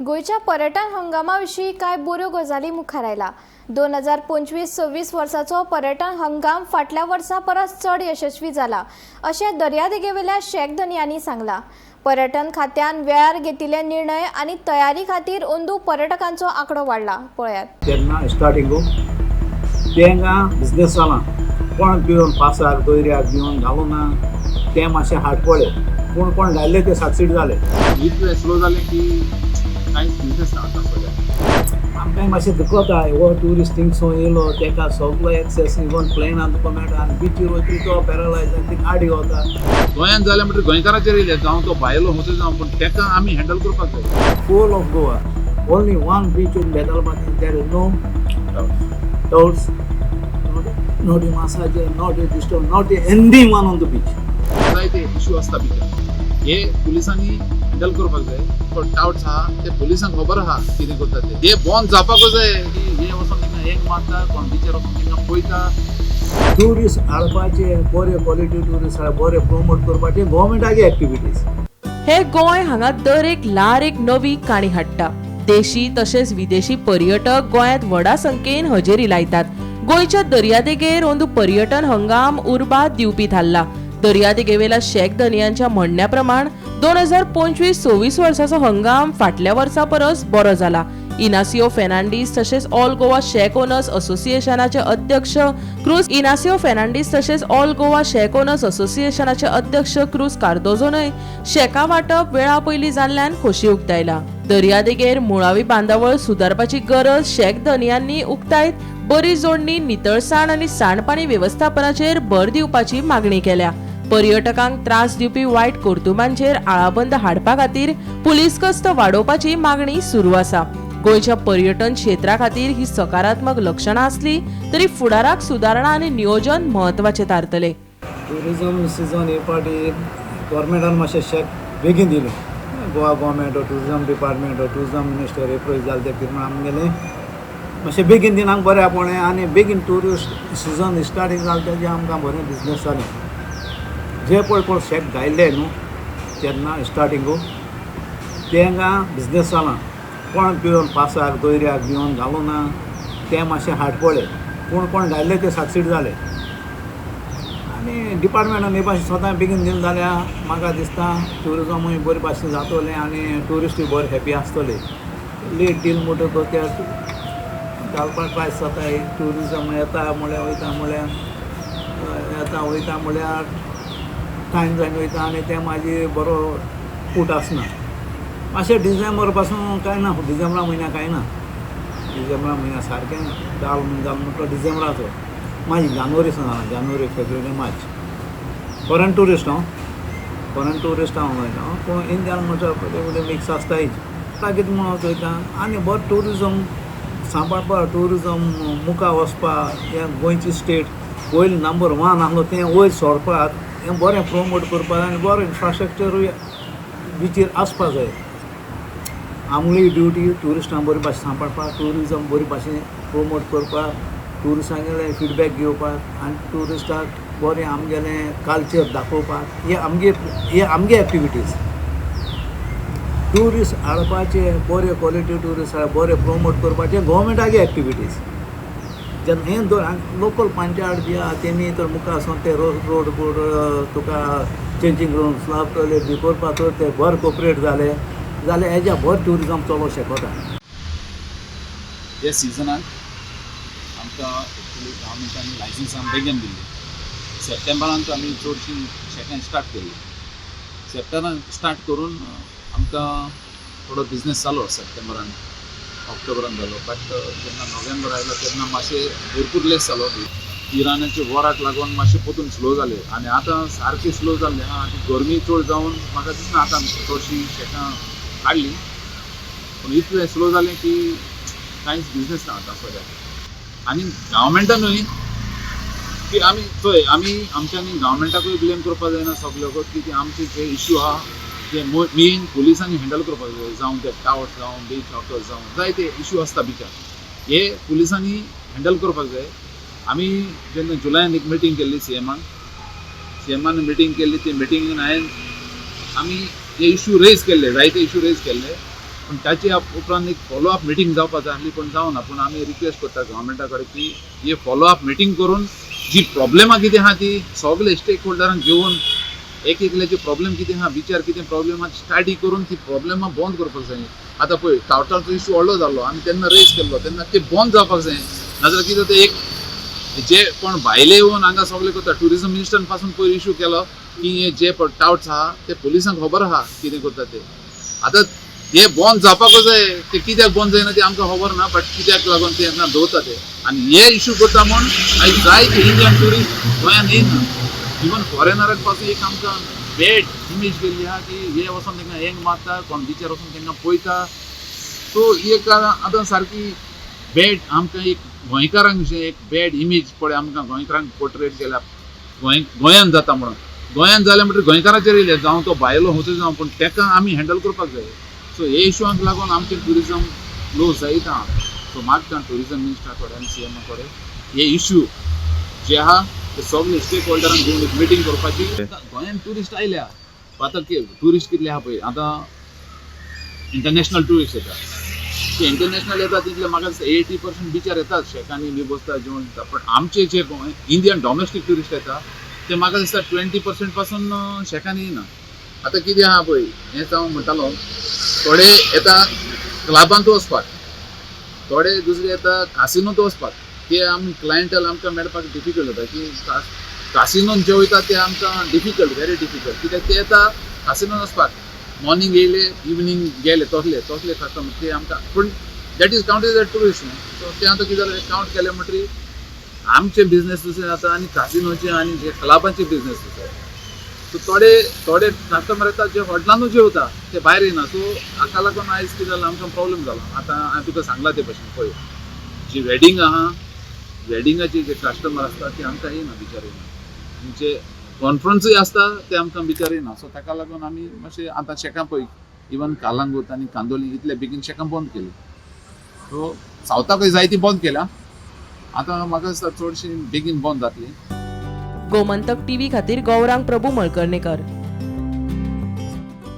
गोंयच्या पर्यटन हंगामा विशीं कांय बऱ्यो गजाली मुखार आयला. 2025-26 वर्साचो पर्यटन हंगाम फाटल्या वर्सा परस चड यशस्वी जाला अशें दर्यादेगेवेल्या शॅक धनयांनी सांगलां. पर्यटन खात्यान वेळार घेतिल्ले निर्णय आनी तयारी खातीर अंदू पर्यटकांचो आंकडो वाडला. पळयात. तेन्ना स्टार्टिंगू तेंगा बिजनेस जाला. कोण पिवन पासार दोयऱ्याक बिवन घालूं ना, तें मातशें हाड पडले, पूण कोण घाल्ले ते सक्सीड जाले. इतलें स्लो जालें की कांयच बिजनेस ना आतां सद्याक. आमकांय मातशें दुखता. हो ट्युरिस्ट थिंगसून येयलो, तेका सगलो एक्सेस, इवन प्लेनान तुका मेळटा आनी बिचीर वयतली तो पॅरलायज आनी ती गाडी वता. गोंयांत जालें म्हणटकीर गोंयकाराचेर येयलें, जावं तो भायलो खंयचो जावं, पूण तेका आमी हँडल करपाक जाय. Full of Goa. Only one beach in Betalbatim, there is no touts, not a massager, not a disturb, not a anyone on the beach. जायते इशू आसता बिचार, हे पुलिसांनी हँडल करपाक जाय. पण टावट्स आहा ते पुलिसांक खबर आहा कितें करता ते. हे बंद जावपाकूच जाय की हे वचोन थिंगा हेंग मारता, कोण बिचार वचोन थिंगा पळयता. ट्युरिस्ट हाडपाचे, बरे क्वॉलिटी ट्युरिस्ट बरे प्रमोट करपाचे गोवोरमेंटाचे एक्टिविटीज. हे गोंय हांगा दर एक ल्हार एक नवी काणी हाडटा. देशी तशेंच विदेशी पर्यटक गोंयांत व्हडा संख्येन हजेरी लायतात. गोंयच्या दर्यादेगेर अंदू पर्यटन हंगाम उर्बा दिवपी थारला. दर्यादेगेवेल्या शॅक धनयांच्या म्हणण्या प्रमाण 2025-26 वर्साचो हंगाम फाटल्या वर्सा परस बरो जाला. इनासियो फेर्नांडीस तशेंच ऑल गोवा शॅक ओनर्स असोसिएशनाचे अध्यक्ष क्रूज इनासियो फेर्नांडीस तशेंच ऑल गोवा शॅक ओनर्स असोसिएशनाचे अध्यक्ष क्रूज कार्दोजोनय शॅका वांटप वेळा पयलीं जाल्ल्यान खोशी उक्तायला. दर्यादेगेर मुळावी बांदावळ सुदारपाची गरज शॅक धनयांनी उक्तायत बरी जोडणी, नितळसाण आनी सांडपाणी वेवस्थापनाचेर भर दिवपाची मागणी केल्या. पर्यटकांक त्रास दिवपी वायट कर्तुबांचेर आळाबंद हाडपा खातीर पुलीस गस्त वाडोवपाची मागणी सुरू आसा. गोंयच्या पर्यटन क्षेत्रा खातीर ही सकारात्मक लक्षणां आसली तरी फुडाराक सुदारणा आनी नियोजन म्हत्वाचें थारतलें. टुरिजम सिजन हे पाटी गोवोरमेंटान मातशें शॅक बेगीन दिलें. Goa government, tourism department, tourism minister approach जालें तें कितें आमगेलें मातशें बेगीन दिनाक बरें पडलें आनी बेगीन ट्युरिस्ट सिजन स्टार्टींग जालें, तेजें आमकां बरें बिजनेस जालें. जे पळय कोण शॅक घायल्ले न्हू तेन्ना स्टार्टिंगू तेंगा बिजनेस जाला. कोण पिवन पासार दोयऱ्याक बिवन घालूं ना, तें मातशें हाड पडले, पूण कोण घायल्ले ते सक्सीड जाले. आनी डिपार्टमेंटान हे भाशेन स्वता बेगीन दिलें जाल्यार म्हाका दिसता ट्युरिजमूय बरे भाशेन जातलें आनी ट्युरिस्टूय बरे हॅपी आसतले. लेट डील म्हणटकच ते घालपाक त्रास जाताय. ट्युरिजम येता म्हळ्यार वयता, म्हळ्यार येता वयता, म्हळ्यार टायम जायन वयता आनी तें मागीर बरो पूट आसना. मातशें डिसेंबर पासून कांय ना, डिसेंबरा म्हयन्या कांय ना. डिसेंबरा म्हयन्या सारकें जाल जाल म्हणटा डिसेंबराचो, मागीर जानेवारी सुद्दां, जानेवारी, फेब्रुवारी, मार्च. फॉरेन ट्युरिस्ट हांव, फॉरेन ट्युरिस्ट हांव उलयता, पूण इंडियन म्हणटा पळय मिक्स आसतायच. कितें म्हणून चोयता आनी बरो ट्युरिजम सांबाळपा, ट्युरिजम मुखार वचपा, हें गोंयची स्टेट पयलीं नंबर वन आसलो तें वयर सोरपाक, हें बरें प्रोमोट करपाक आनी बरें इन्फ्रास्ट्रक्चरूय बिचीर आसपा जाय. आमगेली ड्युटी ट्युरिस्टां बरे भाशेन सांबाळपाक, ट्युरिजम बरे भाशेन प्रोमोट करपाक, ट्युरिस्टांगेलें फिडबॅक घेवपाक आनी ट्युरिस्टाक बरें आमगेलें कल्चर दाखोवपाक. हे आमगे एक्टिविटीज. ट्युरिस्ट हाडपाचे, बरे क्वॉलिटी ट्युरिस्ट बरे प्रोमोट करपाचे गोवोरमेंटाचे एक्टिविटीज. जेन्ना हें दवर लोकल पंचायत बी आहा, तेमी तर मुखार वचोन ते रोड रोड बोर्ड, तुका चेंजींग रूम, स्लप टॉयलेट बी करपाक तर ते बरे कोपरेट जाले जाल्यार हेज्या बरें ट्युरिजम चलोवंक शकता. ह्या सिजनाक आमकां एक्चुली गव्हर्मेंटान लायसन्सां बेगीन दिल्ली. सप्टेंबरांत आमी चडशीं शॅकां स्टार्ट केल्ली. सप्टेंबरान स्टार्ट करून आमकां थोडो बिजनेस जालो सप्टेंबरान, ऑक्टोबरान जालो, बट जेन्ना नोव्हेंबर आयलो तेन्ना मातशें भरपूर लेस जालो. इराणाच्या वॉराक लागून मातशें परतून स्लो जालें आनी आतां सारकें स्लो जाल्लें आहा. आनी गरमी चड जावन म्हाका दिसना आतां चडशीं शॅकां काडलीं, पूण इतलें स्लो जालें की कांयच बिजनेस ना आतां सद्याक. आनी गव्हर्मेंटानूय की आमी चोय, आमी आमच्यांनी गव्हर्मेंटाकूय ब्लेम करपाक जायना सगल्यो, की ते आमचे जे इश्यू आहा ते मेन पुलिसांनी हँडल करपाक जाय. जावं ते टावट जावं, बीच हॉकर्स जावं, जायते इश्यू आसता बिचार, हे पुलिसांनी हँडल करपाक जाय. आमी जेन्ना जुलयान एक मिटींग केल्ली सीएमान, सीएमान मिटींग केल्ली, ती मिटिंगेन हांवें आमी हे इश्यू रेज केल्ले, जायते इश्यू रेज केल्ले. पूण ताचे उपरांत एक फॉलो अप मिटींग जावपाक जाय आसली, पूण जावना. पूण आमी रिक्वेस्ट करता गव्हर्मेंटा कडेन की हे फॉलो अप मिटींग करून जी प्रॉब्लेमां कितें आहा ती सगळे स्टेक होल्डरांक घेवन एक एकल्याचे प्रॉब्लेम कितें आहा, विचार कितें प्रॉब्लेम आहा, स्टडी करून ती प्रॉब्लेमां बंद करपाक जाय. आतां पळय टावटाचो इशू व्हडलो जाल्लो, आमी तेन्ना रेज केल्लो, तेन्ना ते बंद जावपाक जाय. नाजाल्यार कितें जाता, एक जे कोण भायले येवन हांगा सगळे करता. ट्युरिजम मिनिस्टरान पासून पयर इशू केलो की हे जे टावट्स आहा ते पुलिसांक खबर आहा कितें करता ते. आतां हे बंद जावपाकूच जाय, ते कित्याक बंद जायना ते आमकां खबर ना, बट कित्याक लागून ते हांगा दवरता ते. आनी हे इशू करता म्हूण आयज जायते इंडियन ट्युरिस्ट गोंयांत येयना. इवन फॉरेनराक पासून एक आमकां बॅड इमेज केल्ली आहा की हे वचोन तांकां हेंग मारता, कोण बिचार वचोन तांकां पळयता. सो एक आतां सारकी बॅड आमकां एक गोंयकारांक विशीं एक बॅड इमेज पळय आमकां गोंयकारांक पोर्ट्रेट केल्या, गोंयांत जाता म्हणून. गोंयांत जालें म्हणटकीर गोंयकाराचेर येयलें, जावं तो भायलो खंयचो जावं, पूण ताका आमी हँडल करपाक जाय. सो हे इशूआंक लागून आमचें ट्युरिजम लो जायत आहा. सो मागता ट्युरिजम मिनिस्टरा कडेन आनी सीएमा कडेन हे इशू जे आहा ते सगळे स्टेक होल्डरांक घेवन एक मिटींग करपाची. गोंयांत ट्युरिस्ट आयल्या, आतां ट्युरिस्ट कितले आहा पळय, आतां इंटरनॅशनल ट्युरिस्ट येता, ते इंटरनॅशनल येता तितले म्हाका दिसता 80% बिचार येतात, शेकांनी बी बसता, जेवण दिता. पण आमचे जे इंडियन डॉमेस्टीक ट्युरिस्ट येता ते म्हाका दिसता 20% पासून शेकांनी येना. आतां कितें आहा पळय, हेंच हांव म्हणटालो, थोडे येता क्लबांत वचपाक, थोडे दुसरे येता कासिनोंत वचपाक. ते आमी क्लायंटल आमकां मेळपाक डिफिकल्ट जाता की कासिनोन जे वयता ते आमकां डिफिकल्ट, व्हेरी डिफिकल्ट. कित्याक ते येता कासिनोन वचपाक, मॉर्निंग येयले इवनींग गेले, तसले तसले कस्टमर ते आमकां. पूण that is count as a tourist न्हू. सो ते आतां कितें जालें, कावंट केलें म्हणटकीर आमचे बिजनेस दुसरे जाता आनी कासिनोचे आनी जे क्लबांचे बिजनेस दुसरे. सो थोडे थोडे कस्टमर येता जे हॉटेलानूच जेवता, ते भायर येना. सो हाका लागून आयज कितें जालां, आमकां प्रॉब्लेम जाला. आतां हांवें तुका सांगलां ते भशेन पळय, जी वेडींग आहा, वेडिंगाचे जे कस्टमर आसता ते आमकां येना, बिचार येना. आनी जे कॉन्फरन्सूय आसता ते आमकां बिचार येना. सो ताका लागून आमी मातशें आतां शेकां पळय, इवन कालांगूट आनी कांदोली इतले बेगीन शेकां बंद केली. सो सावथाकूय जायती बंद केल्या. आतां म्हाका दिसता चडशी बेगीन बंद जातली. गोमंतक टीव्ही खातीर गौरांग प्रभू मळकर्णेकर.